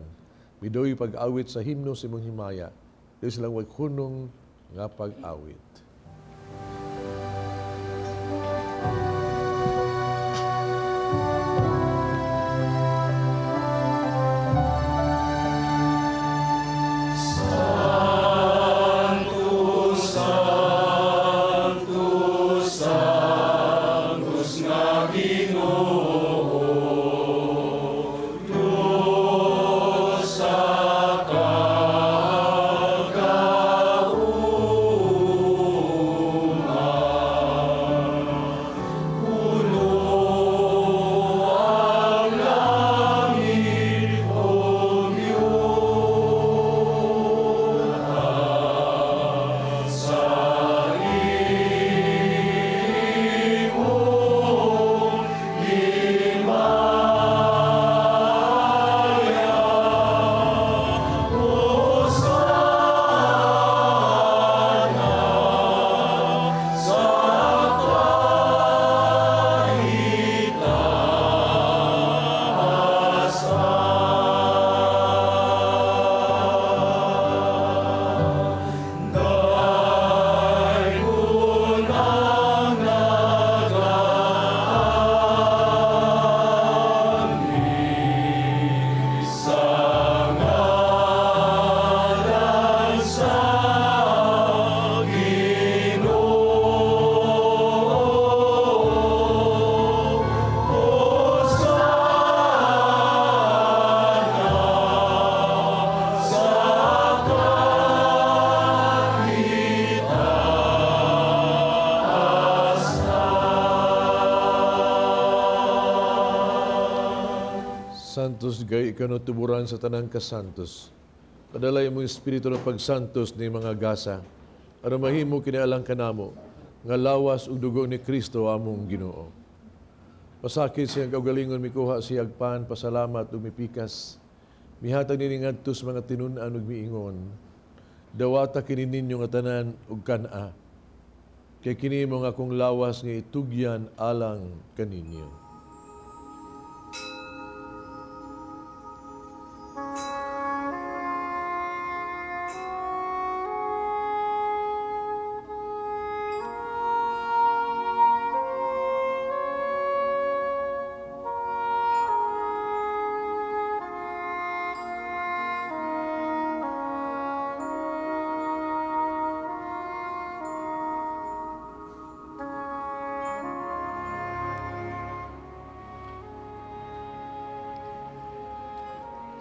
Speaker 4: Midoy pag-awit sa himno sa imong himaya, dili silang way hunong nga pag-awit. Santos gay ikaw na tuburan sa tanang kasantos. Padalay mo espiritu ng pagsantos ni mga gasa. Aron mahimo kinialang kanamo nga lawas ug dugo ni Kristo among Ginoo. Pasakit siyang kaugalingon mikuha siyag pan, pasalamat ug mipikas. Mihatag nini ngadto sa mga tinun-an ug miingon. Dawata kini ninyo nga tanan ug kan-a. Kay kini mo nga akong lawas nga itugyan alang kaninyo.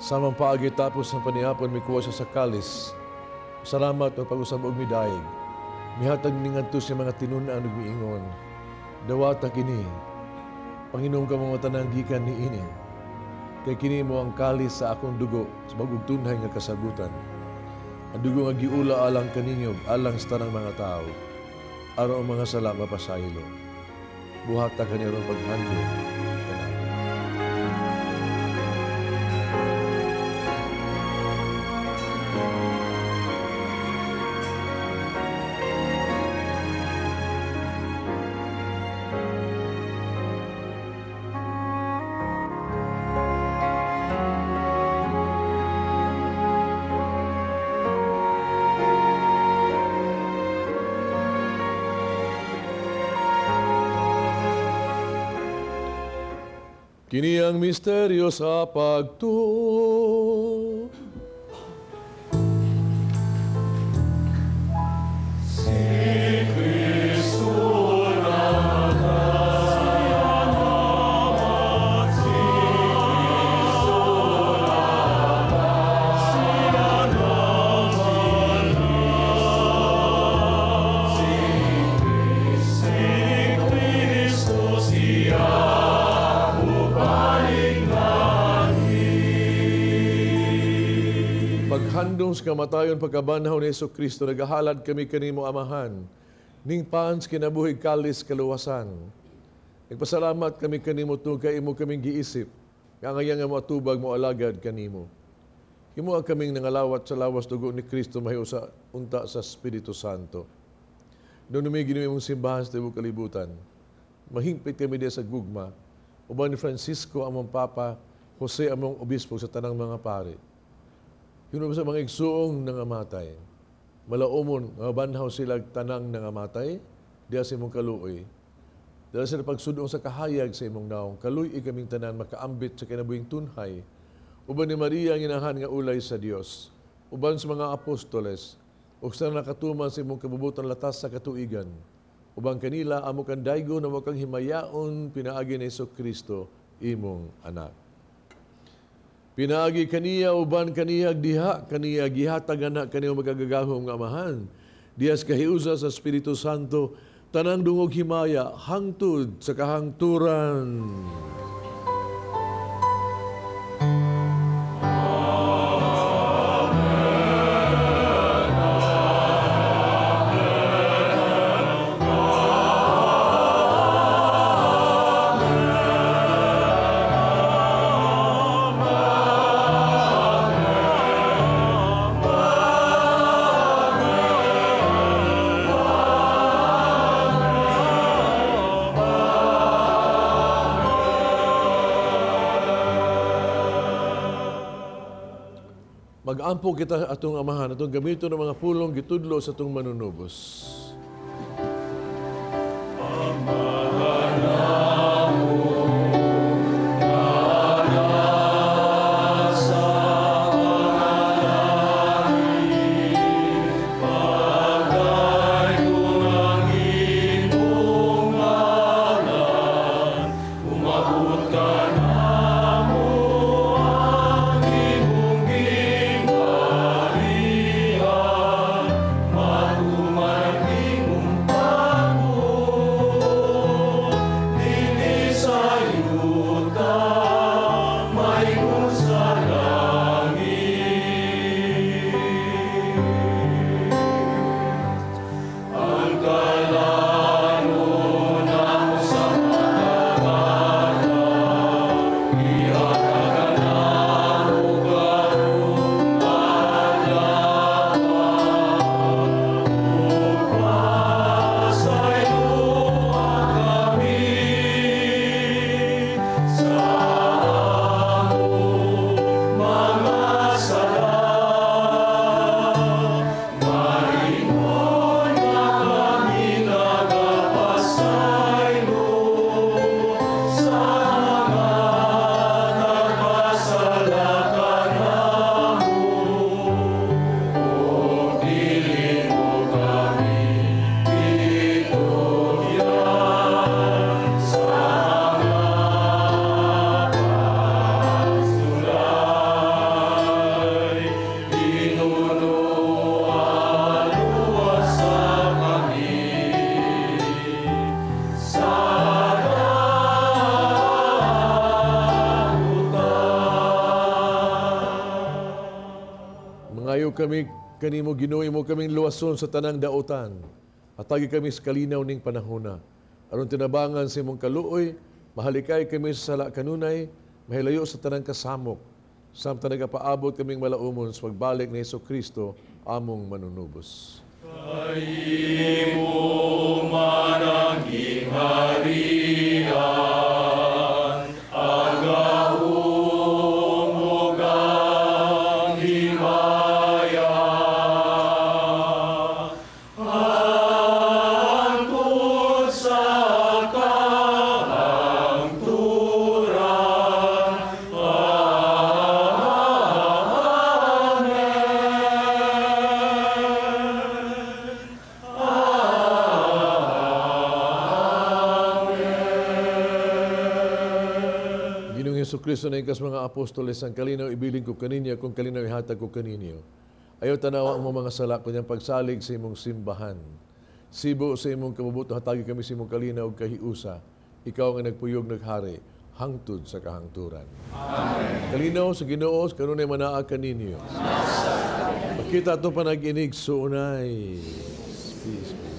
Speaker 4: Samang paagi tapos ng panihapon, mikuha siya sa kalis. Salamat o pag-usab og midayeg. Mihatag ni ngadto siya mga tinun-an ug miingon. Dawata kini, Panginoon ka mga tanang gikan ni ini. Kay kini mo ang kalis sa akong dugo sa bag-ong tunhay nga kasabutan. Ang dugo nga giula alang kaninyo, alang sa tanang mga tao. Aron ang mga sala mapasaylo. Buhata kani aron paghandom. Kini ang misteryo sa pagtuo.
Speaker 3: Si Kristo namatay, si Kristo namatay, si Kristo siya mubaling
Speaker 4: Paghandong sa kamatayon pagkabanhaw ni Hesus Kristo, nagahalad kami kanimo Amahan, ning pans kinabuhi kalis kaluwasan. Nagpasalamat kami kanimo tungod kay imo kaming giisip, nga ang nga moatubag mo alagad kanimo. Himoa kaming nangalawat sa lawas dugo ni Kristo mahiusa unta sa Espiritu Santo. Dunumi Ginoo imong simbahan sa tibuok kalibutan. Mahingpit kami diya sa gugma, uban ni Francisco among Papa, Jose among Obispo sa tanang mga pare. Yun sa mga igsuong nangamatay, malaumon nga banhaw sila tanang nangamatay, diya sa imong kaluoy. Dahil sa pagsudong sa kahayag sa imong naong, kaluy kaming tanan makaambit sa kinabuhing tunhay. Uban ni Maria ang inahan nga ulay sa Dios, uban sa mga apostoles, ug sa nakatuman sa imong kabubutan latas sa katuigan. Uban kanila amo kang daygon amo kang himayaon pinaagi ni Hesus Kristo imong anak. Pinaagi kaniya uban kaniya diha kaniya gihatag ana kaniya magagagahom nga Amahan. Dias kahiusa sa Espiritu Santo tanang dungog himaya hangtod sa kahangturan. Magampo kita atong Amahan, atong gamiton ng mga pulong gitudlo sa atong manunubos. Kami kanimo Ginoo, imo kaming luwason sa tanang daotan. Hatagi kami sa kalinaw ning panahona. Aron tinabangan sa imong kaluoy, mahalikay kami sa sala kanunay, mahilayo sa tanang kasamok. Samtang nagapaabot kaming malaumon sa pagbalik ni Hesus Kristo, among manunubos.
Speaker 3: Kay imo man ang gingharian, ang gahom ug ang himaya, hangtod sa kahangturan.
Speaker 4: Ginoong Hesukristo na ikas mga apostoles, ang kalinaw ibilin ko kaninyo, kung kalinaw ihatag ko kaninyo. Ayaw tanawa ang mga sala kunyang pagsalig sa imong simbahan. Sibo sa imong kabubuto, hatagi kami sa imong kalinaw ug kahiusa. Ikaw ang nagpuyog naghari, hangtod sa kahangturan. Amen. Kalinaw sa Ginoo, kanunay manaa kaninyo. Makita itong panag-inig, suunay. Peace.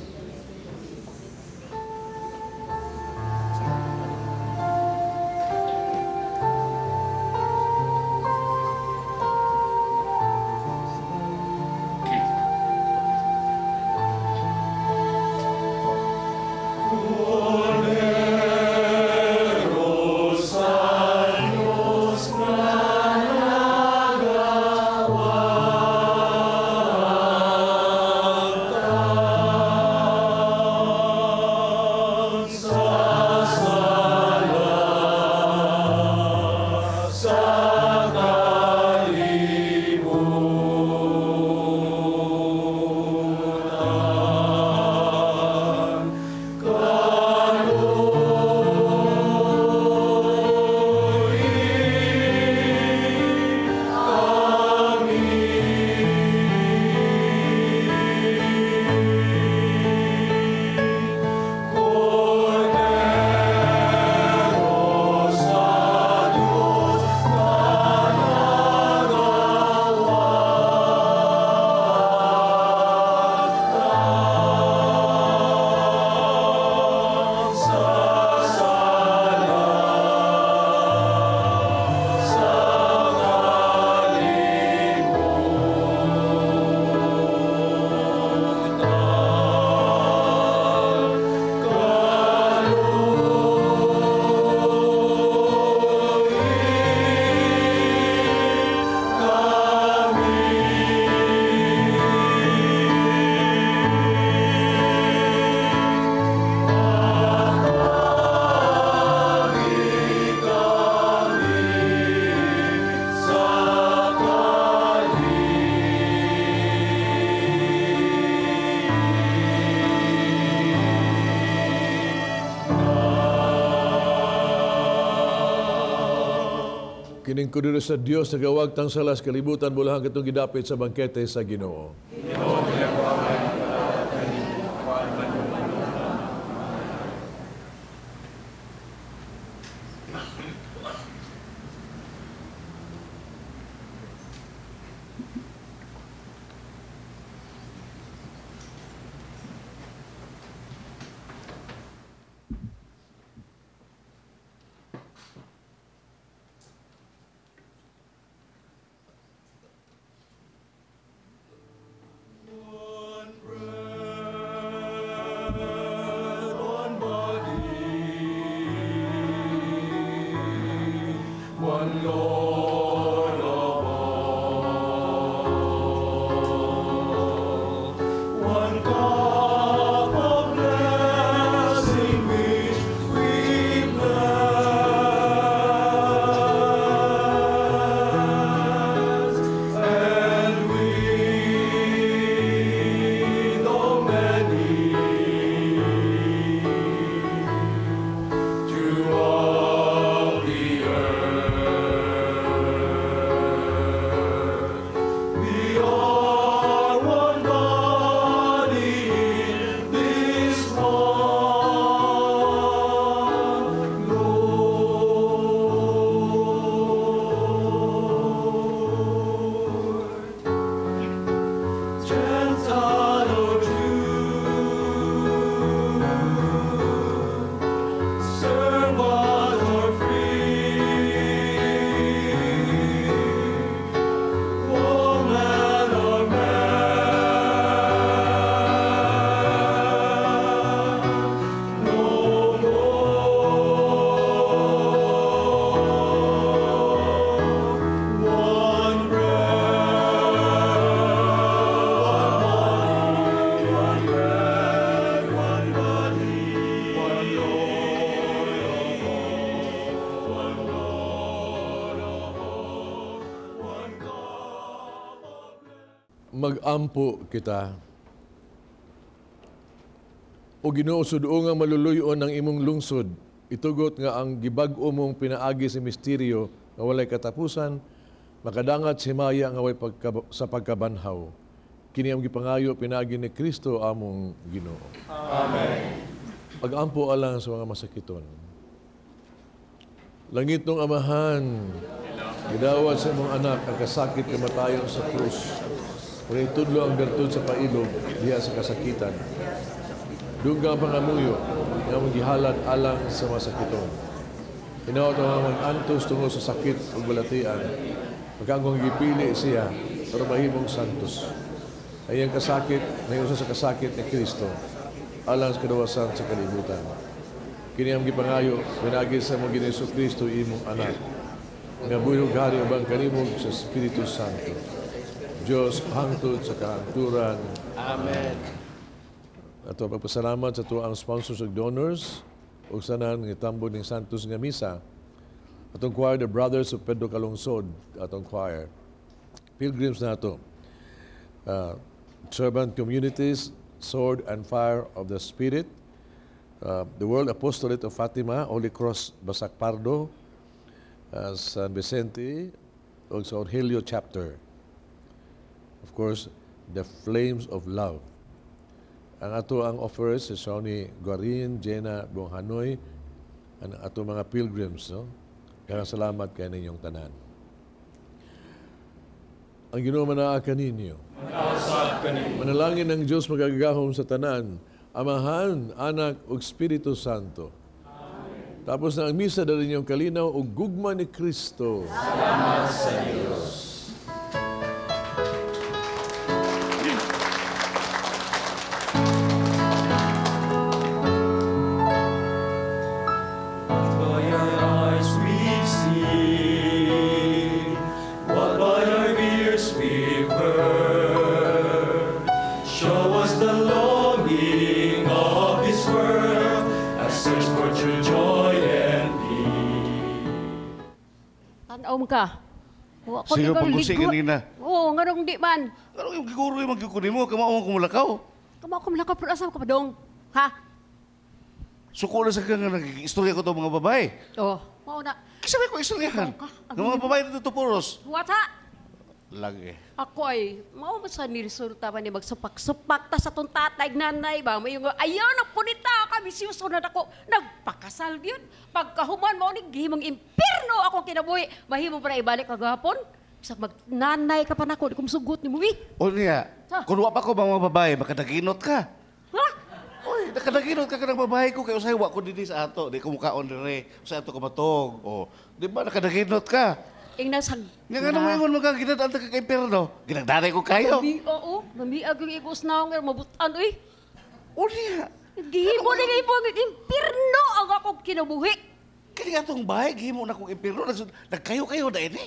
Speaker 4: Kining kuduro sa Dios nagawagtang salas kalibutan bulahang katong gidapit sa bangkete sa Ginoo. Magampo kita. O Ginoo, suduong ang maluluyon ng imong lungsod Itugot nga ang gibag-o mong pinaagi sa misteryo nga walay katapusan, makadangat si himaya nga way sa pagkabanhaw. Kini ang gipangayo pinaagi ni Kristo among Ginoo.
Speaker 3: Amen.
Speaker 4: Pag-ampo alang sa mga masakiton. Langit ng Amahan, gidawat sa imong anak ang kasakit kamatayon sa krus. Kung itudlo ang bertud sa pailog diha sa kasakitan. Dungga ang pangamuyo nga among gihalad alang sa masakiton. Hinaot ang mga mag-antos tungod sa sakit ug balatian. Pagkaangkong gipili siya para mahimong santos. Ay ang kasakit, may usa sa kasakit ni Kristo alang sa kadawasan sa kalibutan. Kini ang gipangayo, pinaagi sa imong Ginoong Kristo imong anak. Nga buhi ug hari uban kanimo sa Espiritu Santo. Diyos hangtod sa kahangturan.
Speaker 9: Amen.
Speaker 4: Ato pagpasalamat sa tuang sponsors ug donors ug sanan nga tambod ning Santos nga misa. Atong choir, the Brothers of Pedro Calungsod, atong choir. Pilgrims nato. Servant Communities, Sword and Fire of the Spirit, the World Apostolate of Fatima, Holy Cross Basak Pardo, San Vicente, ug sa Orgelio Chapter. Of course, the Flames of Love. Ang ato ang offers si Sonny Guarin, Jenna Bonghanoy, ang ato mga pilgrims, no? Kaya salamat kay ninyong tanan. Ang Ginoo manaa kaninyo. Manalangin ang Dios magagahom sa tanan, Amahan, Anak ug Espiritu Santo. Amen. Tapos na ang misa dali ninyong kalinaw ug gugma ni Kristo.
Speaker 3: Salamat sa Dios.
Speaker 10: Ka.
Speaker 9: Sige, pag-usi kanina.
Speaker 10: Oo, ngarong di man.
Speaker 9: Ngarong yung giguro yung magyukuni mo, kamao akong mulakaw.
Speaker 10: Kamao akong mulakaw, pero asa ka pa dong? Ha?
Speaker 9: Suko na sa kang nag-istorya ko itong mga babae.
Speaker 10: Oo, mao na.
Speaker 9: Kasi may ko istoryahan. Ng mga babae na tutupuros.
Speaker 10: Wata!
Speaker 9: Lagi.
Speaker 10: Ako ay, mao man sa niresulta man ni magsupak-supak ta sa tong tatay nanay ba? May yung, ayaw na punita ka, bisyoso na ako. Nagpakasal yun. Pagkahuman mao ni gihimong impierno akong kinabuhi. Mahimo pa na ibalik kagahapon. Bisag magnanay ka pa nako, di ko musugot ni mo, eh.
Speaker 9: O niya, kung wa pa ko mga babae, makadaginot ka.
Speaker 10: Ha?
Speaker 9: Oy, nakadaginot ka ka ng babae ko, kaya usahay wa ko dinhi sa ato, di ko mukaon dire, usahay ato ko matog. O, di ba nakadaginot ka?
Speaker 10: Ingnan sa...
Speaker 9: Nga nga naman ingon mga ginadaan ka kay Perno. Ginagdanay ko kayo.
Speaker 10: Oo, namiag yung igos na nga, mabutan, uy.
Speaker 9: O niya.
Speaker 10: Gihimo na nga imong impirno ang akong kinabuhi.
Speaker 9: Kini atong bahay, gihimo na akong impirno. Nagkayo-kayo na ini.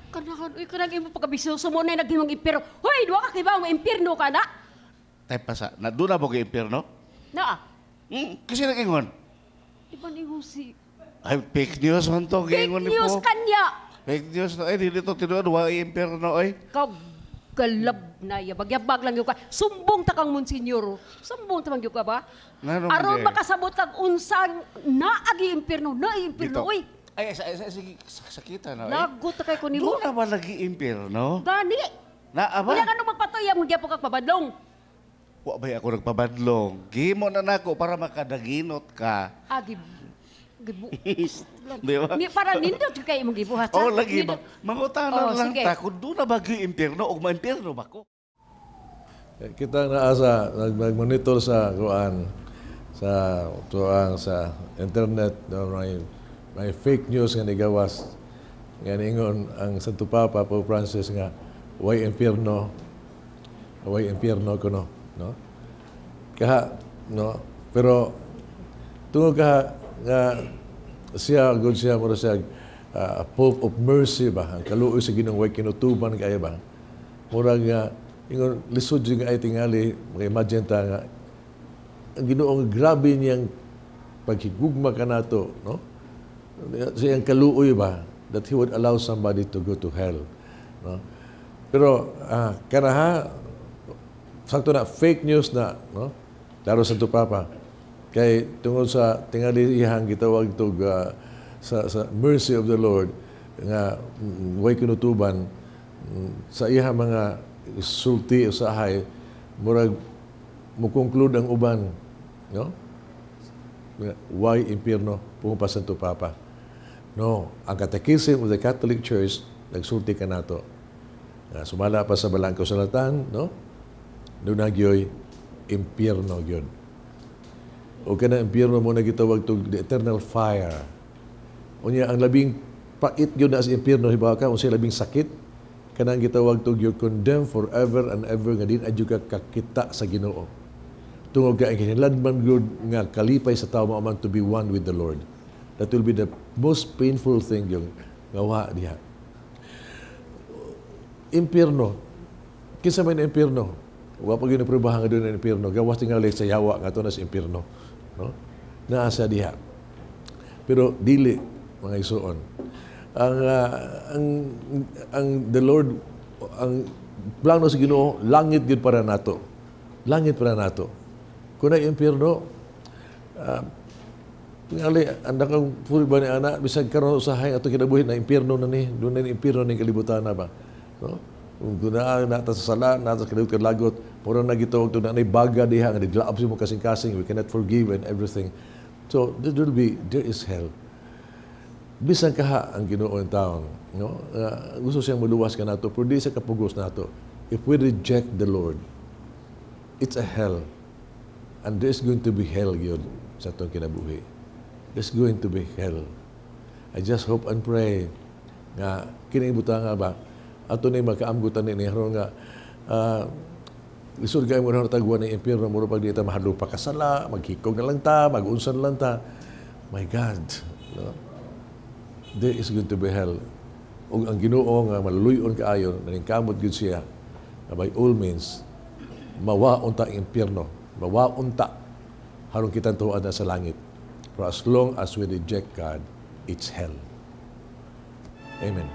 Speaker 10: Kanahan, uy, kanang imong pagkabisyoso mo na naghimong impirno. Hoy, duwa ka kiba ang impirno ka na?
Speaker 9: Tay pasa, na doon na mo kay impirno?
Speaker 10: Naa.
Speaker 9: Kasi nag-ingon?
Speaker 10: Di ba ningon si...
Speaker 9: Ay, fake news man to.
Speaker 10: Fake news kanya!
Speaker 9: Fake news na, ay, dito tinuod, wa impirno, ay.
Speaker 10: Kagalab na, yabag-yabag lang yun ka. Sumbong ta kang monsenyor. Sumbong ta man yun ka ba? Aron makasabot kag unsang naagi impirno, naagi impirno, oy.
Speaker 9: Ay, sige, sakita na, ay.
Speaker 10: Lagot ta kay kunimo.
Speaker 9: Doon na ba lagi impirno?
Speaker 10: Gani.
Speaker 9: Naa ba?
Speaker 10: Wala ka nung magpatuya, mong gyapon kag pabadlong.
Speaker 9: Wa ba'y ako nagpabadlong? Gihimo na nako para makadaginot ka.
Speaker 10: Ah,
Speaker 9: Di ba?
Speaker 10: Para nindot kay imong gibuhat.
Speaker 9: Oh, lagi ba? Mangutana lang ta kung doon na bagyo impierno o ma-impierno ba ko?
Speaker 4: Kita naa sa nag-monitor sa kuan sa tuang sa internet no, may fake news nga nigawas nga niingon ang Santo Papa Pope Francis nga way impierno kuno, no? Kaha no, pero tungod kaha nga siya good siya mura siya Pope of Mercy ba ang kaluoy sa Ginoo way kinutuban kay ba mura nga ingon lisod jud nga ay tingali maka-imagine ta nga ang Ginoo grabe niyang paghigugma kanato, no? Siyang kaluoy ba that he would allow somebody to go to hell, no? Pero kanaha sakto na fake news na, no? Laro Santo Papa. Kay tungod sa tingali iyang gitawag tog sa mercy of the Lord nga way kinutuban sa iya mga sulti usahay, murag mo conclude ang uban, no? Why impierno pa Santo Papa? No, ang Catechism of the Catholic Church nagsulti kanato. Sumala pa sa Balaang Kasulatan, no? Duna gyoy impierno gyud. O kana impierno mo na gitawag tog the eternal fire. Unya ang labing pait gyud na sa impierno, hibaw ka unsay labing sakit? Kanang gitawag tog you're condemned forever and ever nga di adyo ka kakita sa Ginoo. Tungod kay ang kinahanglan gyud nga kalipay sa tao mao man to be one with the Lord. That will be the most painful thing yung nga wa diha. Impierno. Kinsa may na impierno? Wa pa gyud naprobahan nga duna impierno. Gawas tingali sa yawa nga na sa impierno. No? Naa sa diha. Pero dili, mga igsuon. Ang the Lord, ang plano sa Ginoo, langit gyud para nato. Langit para nato. Kung na impierno, tingali anda kang puri ba ni ana, bisag karon usahay ato kinabuhi na impierno na ni, duna ni impierno ning kalibutan na ba. No? Kung naa nata sa sala, nata sa kalibutan lagot, mura na gitawag to na baga diha nga naglaab sa mo kasing-kasing, we cannot forgive and everything. So there is hell. Bisan kaha ang Ginoo in taon, no? Gusto siyang muluwas ka nato, pero di sa kapugos nato. If we reject the Lord, it's a hell. And there's going to be hell yun sa atong kinabuhi. There's going to be hell. I just hope and pray nga kini butang nga ba ato ni makaamgutan ni haron nga lisod kayo mo na tagwa ng impyerno, muro pag di ta mahadlok pakasala, maghikog na lang ta, mag-unsa na lang ta. My God, no? There is going to be hell. Ug ang Ginoo nga maluluyon kaayo, naningkamot gyud siya na by all means mawaon ta ang impyerno, mawaon ta harong kitang tuad na sa langit. For as long as we reject God, it's hell. Amen.